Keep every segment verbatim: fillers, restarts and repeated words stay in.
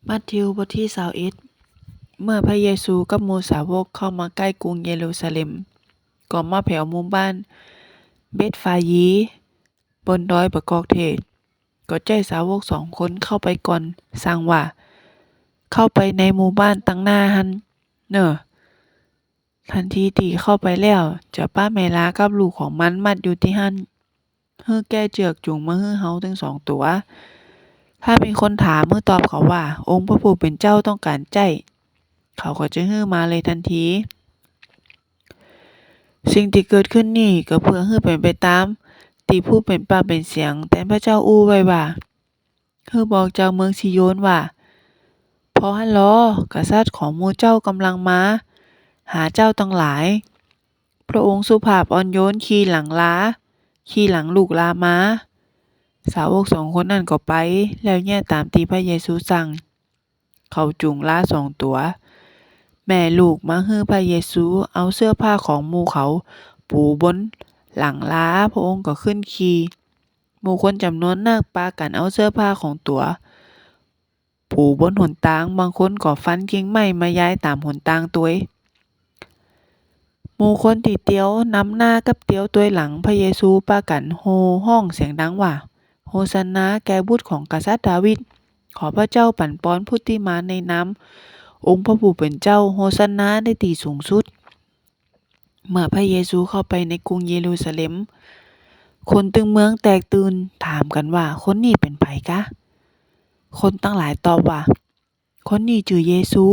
มัทธิวบทตี้ซาวเอ็ด เมื่อพระเยซูกับหมู่สาวกเข้ามาใก้กรุงเยรูซาเล็ม ก็มาแผวหมู่บ้านเบธฟายี บนดอยประกอบเทศ ก็ใจ๊สาวกสองคนเข้าไปก่อน สั่งว่า เข้าไปในหมู่บ้านตังหน้าหั้นเน่อ ทันทีตี้เข้าไปแล้ว จะปะแม่ลากับลูกของมันมัดอยู่ตี้หั้น หื้อแก้เจื้อกจูงมาหื้อเฮาตึงสองตั๋ว ถ้ามีคนถามหื้อตอบเขาว่า องค์พระผู้เป๋นเจ้าต้องก๋านใจ๊ เขาก็จะหื้อมาเลยทันที สิ่งตี้เกิดขึ้นนี้ก็เปื้อหื้อเป๋นไปต๋ามตี้ผู้เป๋นปากเป๋นเสียงแตนพระเจ้าอู้ไว้ว่า หื้อบอกจาวเมืองซิโยนว่า ผ่อหั้นลอ กษัตริย์ของหมู่เจ้าก่ำลังมาหาเจ้าตังหลาย พระองค์สุภาพอ่อนโยนขี่หลังลา ขี่หลังลูกลามา สาวกสองคนนั้นก็ไป แล้วเยียะต๋ามตี้พระเยซูสั่ง เขาจูงลาสองตั๋ว แม่ลูกมาหื้อพระเยซู เอาเสื้อผ้าของหมู่เขาปู๋บนหลังลา พระองค์ก็ขึ้นขี่ หมู่คนจ๋ำนวนนักปากั๋นเอาเสื้อผ้าของตั๋วปู๋บนหนตาง บางคนก็ฟันกิ่งไม้มาย้ายต๋ามหนตางตวย หมู่คนตี้เตียวนำหน้ากับเตียวตวยหลังพระเยซูปากั๋นโห่ฮ้องเสียงดังว่า โฮซันนาแก่บุตรของกษัตริย์ดาวิด ขอพระเจ้าปั๋นปอนผู้ตี้มาในนามองค์พระผู้เป๋นเจ้า โฮซันนาในตี้สูงสุด เมื่อพระเยซูเข้าไปในกรุงเยรูซาเล็ม คนตึงเมืองแตกตื่นถามกั๋นว่า คนนี้เป๋นใผกา คนตังหลายตอบว่า คนนี้จื้อเยซู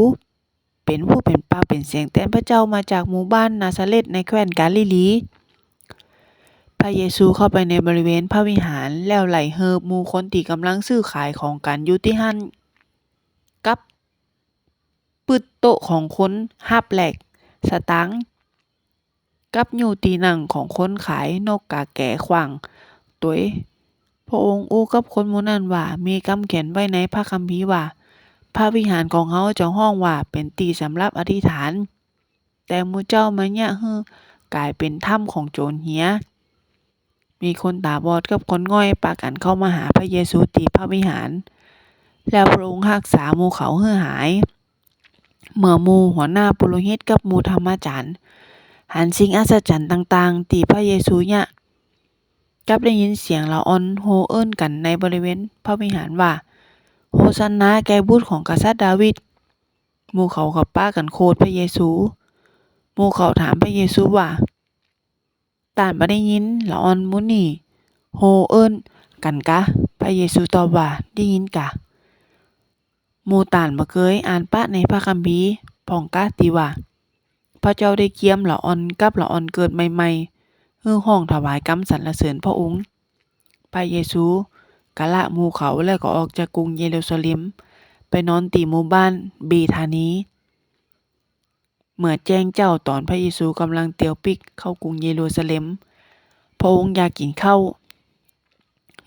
เป๋นผู้เป๋นปากเป๋นเสียงแตนพระเจ้ามาจากหมู่บ้านนาซาเร็ธในแคว้นกาลิลี พระเยซูเข้าไปในบริเวณพระวิหาร แล้วไล่เหิบหมู่คนตี้ก่ำลังซื้อขายของกั๋นอยู่ตี้หั้น กับ ปึ๊ดโต๊ะของคนฮับแลกสตางค์ กับยู้ตี้นั่งของคนขายนกก๋าแก๋ขว้างตวย พระองค์อู้กับคนหมู่นั้นว่า มีกำเขียนไว้ในพระคัมภีร์ว่า พระวิหารของเฮาจะฮ้องว่าเป๋นตี้สำหรับอธิษฐาน แต่หมู่เจ้ามาเยียะหื้อก๋ายเป๋นถ้ำของโจรเหีย มีคนต๋าบอดกับคนง่อยปากั๋นเข้ามาหาพระเยซูตี้พระวิหาร แล้วพระองค์ฮักษาหมู่เขาหื้อหาย เมื่อหมู่หัวหน้าปุโรหิตกับหมู่ธรรมาจ๋ารย์หันสิ่งอัศจรรย์ต่างๆ ตี้พระเยซูเยียะ กับได้ยินเสียงละอ่อนโห่เอิ้นกั๋นในบริเวณพระวิหารว่า โฮซันนาแก่บุตรของกษัตริย์ดาวิด หมู่เขาก็ปากั๋นโขดพระเยซู หมู่เขาถามพระเยซูว่า ต้านบ่ได้ยินละอ่อนหมู่นี้โห่เอิ้นกั๋นกา พระเยซูตอบว่า ได้ยินกา หมู่ต้านบ่เกยอ่านปะในพระคัมภีร์พ่องกา ตี้ว่า พระเจ้าได้เกียมละอ่อนกับละอ่อนเกิดใหม่ๆ หื้อฮ้องถวายกำสรรเสริญพระองค์ พระเยซูก็ละหมู่เขาแล้วก็ออกจากกรุงเยรูซาเล็ม ไปนอนตี้หมู่บ้านเบธานี เมื่อแจ้งเจ๊าต๋อนพระเยซูก่ำลังเตียวปิ๊กเข้ากรุงเยรูซาเล็ม พระองค์อยากกิ๋นข้าว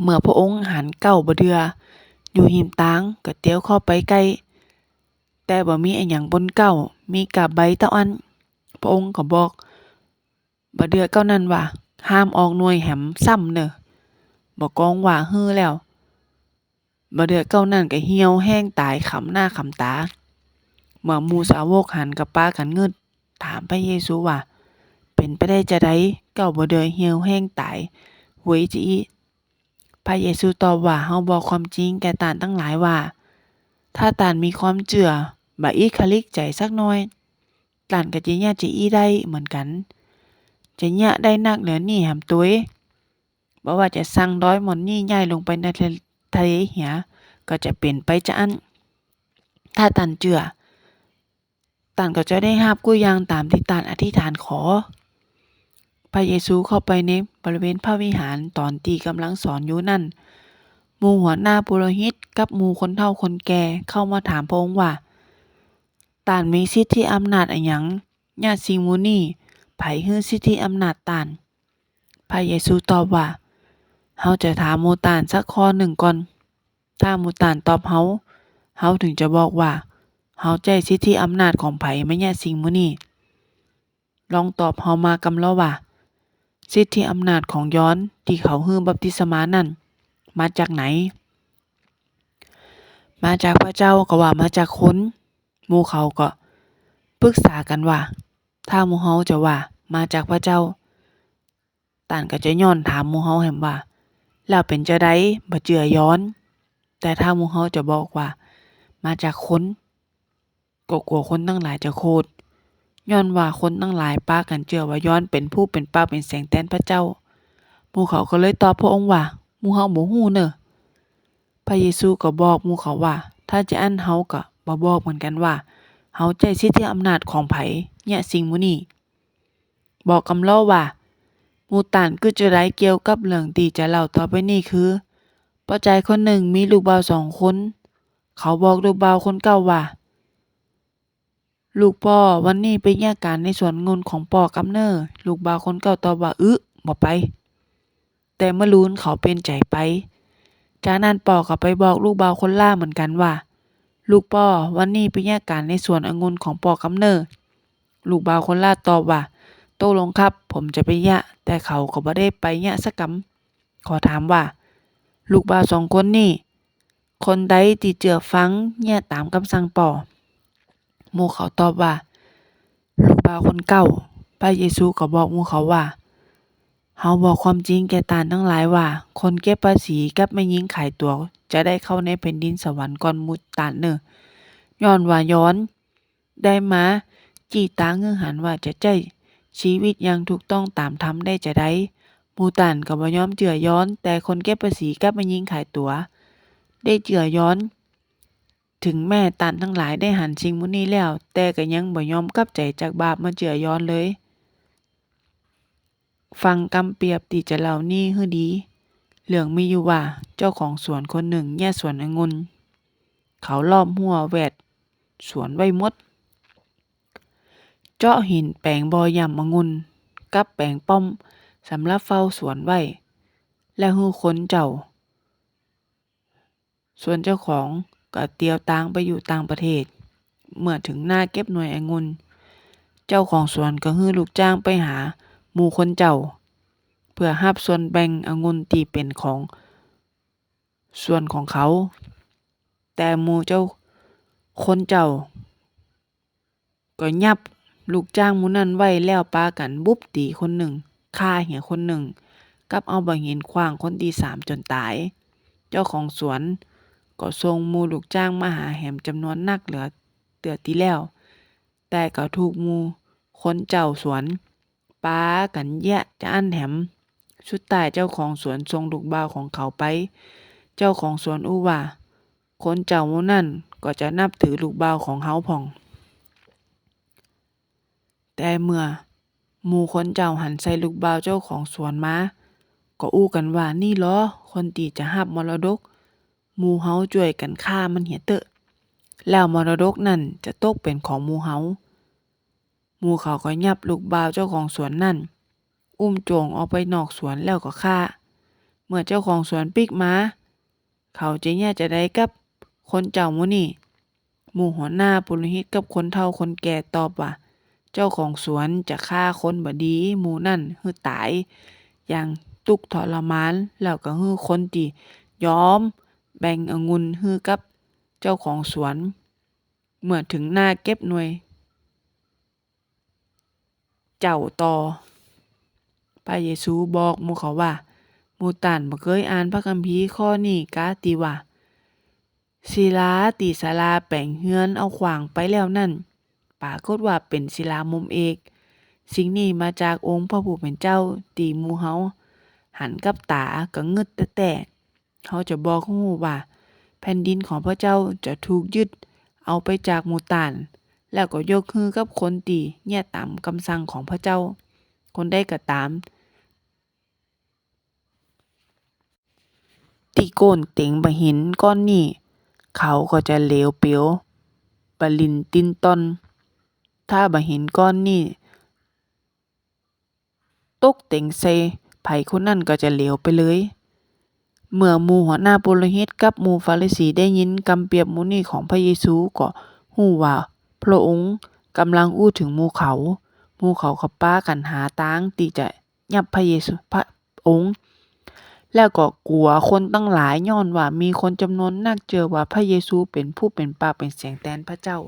เมื่อพระองค์หันเก๊าบ่าเดื่ออยู่ฮิมตาง ก็เตียวเข้าไปใก้ แต่บ่มีอะหยังบนเก๊า มีก้าใบเต้าอั้น พระองค์ก็บอกบ่าเดื่อเก๊านั้นว่า ห้ามออกหน่วยแหมซ้ำเน่อ บ่กองว่าหื้อแล้ว บ่าเดื่อเก๊านั้นก็เหี่ยวแห้งต๋ายขำหน้าขำต๋า เมื่อหมู่สาวกหันก็ปากั๋นงืดถามพระเยซูว่า เป๋นไปได้จาใด เก๊าบ่าเดื่อเหี่ยวแห้งต๋ายไวจาอี้ พระเยซูตอบว่า เฮาบอกความจริงแก่ต้านตังหลายว่า ถ้าต้านมีความเจื้อบ่าอี้ขะลิกใจ๋สักหน้อย ต้านก็จะเยียะจาอี้ได้เหมือนกั๋น จะเยียะได้นักเหนือนี้แหมตวย บ่ว่าจะสั่งดอยหม่อนนี้ย้ายลงไปในทะเลเหีย ก็จะเป๋นไปจาอั้น ถ้าต้านเจื้อ ต้านก็จะได้ฮับกู้อย่างต๋ามตี้ต้านอธิษฐานขอ พระเยซูเข้าไปในบริเวณพระวิหาร ต๋อนตี้ก่ำลังสอนอยู่นั้น หมู่หัวหน้าปุโรหิตกับหมู่คนเฒ่าคนแก่เข้ามาถามพระองค์ว่า ต้านมีสิทธิอำนาจอะหยังเยียะสิ่งหมู่นี้ ใผหื้อสิทธิอำนาจต้าน พระเยซูตอบว่า เฮาจะถามหมู่ต้านสักข้อนึ่งก่อน ถ้าหมู่ต้านตอบเฮา เฮาเถิงจะบอกว่า เฮาใจ๊สิทธิอำนาจของใผมาเยียะสิ่งหมู่นี้ ลองตอบเฮามากำลอว่า สิทธิอำนาจของยอห์นตี้เขาหื้อบัพติศมานั้น มาจากไหน พ มาจากพระเจ้าก็ว่ามาจากคน หมู่เขาก็ปรึกษากั๋นว่า ถ้าหมู่เฮาจะว่ามาจากพระเจ้า ต้านก็จะย้อนถามหมู่เฮาแหมว่า แล้วเป๋นจาใดบ่เจื้อยอห์น แต่ถ้าหมู่เฮาจะบอกว่ามาจากคน ก็กั๋วคนตังหลายจะโขด ย้อนว่าคนตังหลายปากั๋นเจื้อว่ายอห์นเป๋นผู้เป๋นปากเป๋นเสียงแตนพระเจ้า หมู่เขาก็เลยตอบพระองค์ว่า หมู่เฮาบ่ฮู้เน่อ พระเยซูก็บอกหมู่เขาว่า ถ้าจาอั้นเฮาก็บ่บอกเหมือนกั๋นว่า เฮาใจ๊สิทธิอำนาจของใผเยียะสิ่งหมู่นี้ บอกกำลอว่า หมู่ต้านกึ๊ดจาใดเกี่ยวกับเรื่องตี้จะเล่าต่อไปนี้คือ ป้อจายคนนึ่งมีลูกบ่าวสองคน เขาบอกลูกบ่าวคนเก่าว่า ลูกป้อ วันนี้ไปเยียะก๋านในสวนองุ่นของป้อก่ำเน่อ ลูกบ่าวคนเก่าตอบว่า อึ บ่ไป แต่เมื่อลูนเขาเปลี่ยนใจ๋ไป จากนั้นป้อก็ไปบอกลูกบ่าวคนหล้าเหมือนกั๋นว่า ลูกป้อ วันนี้ไปเยียะก๋านในสวนองุ่นของป้อก่ำเน่อ ลูกบ่าวคนหล้าตอบว่า ตกลงครับ ผมจะไปเยียะ แต่เขาก็บ่ได้ไปเยียะสักกำ ขอถามว่า ลูกบ่าวสองคนนี้ คนใดตี้เจื้อฟังเยียะต๋ามกำสั่งป้อ หมู่เขาตอบว่า ลูกบ่าวคนเก่า พระเยซูก็บอกหมู่เขาว่า เฮาบอกความจริงแก่ต้านตังหลายว่า คนเก็บภาษีกับแม่ญิงขายตั๋วจะได้เข้าในแผ่นดินสวรรค์ก่อนหมู่ต้านเน่อ ย้อนว่ายอห์นได้มาจี้ตางหื้อหันว่าจะใจ๊จีวิตอย่างถูกต้องต๋ามธรรมได้จาใด หมู่ต้านก็บ่ยอมเจื้อยอห์น แต่คนเก็บภาษีกับแม่ญิงขายตั๋วได้เจื้อยอห์น เถิงแม้ต้านตังหลายได้หันสิ่งหมู่นี้แล้ว แต่ก็ยังบ่ยอมกลับใจ๋จากบาปมาเจื้อยอห์นเลย ฟังกำเปรียบตี้จะเล่านี้หื้อดี เรื่องมีอยู่ว่า เจ้าของสวนคนนึ่งเยียะสวนองุ่น เขาล้อมฮั้วแวดสวนไว้หมด เจาะหินแป๋งบ่อหย่ำองุ่น กับแป๋งป้อมสำหรับเฝ้าสวนไว้ แล้วหื้อคนเจ้า ส่วนเจ้าของก็เตียวตางไปอยู่ต่างประเทศ เมื่อเถิงหน้าเก็บหน่วยองุ่น เจ้าของสวนก็หื้อลูกจ้างไปหาหมู่คนเจ้า เพื่อฮับส่วนแบ่งองุ่นตี้เป๋นของสวนของเขา แต่หมู่เจ้า คนเจ้า ก็ยับลูกจ้างหมู่นั้นไว้ แล้วปากั๋นบุบตี๋คนนึ่ง ฆ่าเหียคนนึ่ง กับเอาบ่าหินขว้างคนตี้สามจ๋นต๋าย เจ้าของสวนก็ส่งหมู่ลูกจ้างมาหาแหมจ๋ำนวนนักเหลือเตื้อตี้แล้ว แต่ก็ถูกหมู่คนเจ้าสวน ปากั๋นเยียะจาอั้นแหม สุดท้ายเจ้าของสวนส่งลูกบ่าวของเขาไป เจ้าของสวนอู้ว่า คนเจ้าหมู่นั้นก็จะนับถือลูกบ่าวของเฮาพ่อง แต่เมื่อหมู่คนเจ้าหันใส่ลูกบ่าวเจ้าของสวนมา ก็อู้กั๋นว่า นี่ลอคนตี้จะฮับมรดก หมู่เฮาจ้วยกั๋นฆ่ามันเหียเต๊อะ แล้วมรดกนั้นจะตกเป๋นของหมู่เฮา หมู่เขาก็ยับลูกบ่าวเจ้าของสวนนั้น อุ้มโจ๋งออกไปนอกสวนแล้วก็ฆ่า เมื่อเจ้าของสวนปิ๊กมา เขาจะเยียะจาใดกับคนเจ้าหมู่นี้ หมู่หัวหน้าปุโรหิตกับคนเฒ่าคนแก่ตอบว่า เจ้าของสวนจะฆ่าคนบ่ดีหมู่นั้นหื้อต๋ายอย่างตุ๊กทรมาน แล้วก็หื้อคนตี้ยอมแบ่งองุ่นหื้อกับเจ้าของสวน เมื่อเถิงหน้าเก็บหน่วย เจ้าต่อ พระเยซูบอกหมู่เขาว่า หมู่ต้านบ่เกยอ่านพระคัมภีร์ข้อนี้กา ตี้ว่า ศิลาตี้ศาลาแป๋งเฮือนเอาขว้างไปแล้วนั้น ปรากฏว่าเป๋นศิลามุมเอก สิ่งนี้มาจากองค์พระผู้เป๋นเจ้า ตี้หมู่เฮาหันกับต๋าก็งืดแต๊ๆ เฮาจะบอกหื้อฮู้ว่า แผ่นดินของพระเจ้าจะถูกยึดเอาไปจากหมู่ต้าน แล้วก็ยกหื้อกับคนตี้เยียะต๋ามกำสั่งของพระเจ้า คนใดก็ต๋าม ตี้โก้นเต็งบ่าหินก้อนนี้ เขาก็จะเหลวเปลว บ่าลิ่นติ้นต้อน ถ้าบ่าหินก้อนนี้ ตกเต็งใส่ใผคนนั้นก็จะเหลวไปเลย เมื่อหมู่หัวหน้าปุโรหิตกับหมู่ฟาริสีได้ยินกำเปรียบหมู่นี้ของพระเยซู ก็ฮู้ว่าพระองค์ก่ำลังอู้เถิงหมู่เขา หมู่เขาก็ปากั๋นหาตางตี้จะยับพระเยซู พระองค์ แล้วก็กั๋วคนตังหลาย ย้อนว่ามีคนจ๋ำนวนนักเจื้อว่าพระเยซูเป๋นผู้เป๋นปากเป๋นเสียงแตนพระเจ้า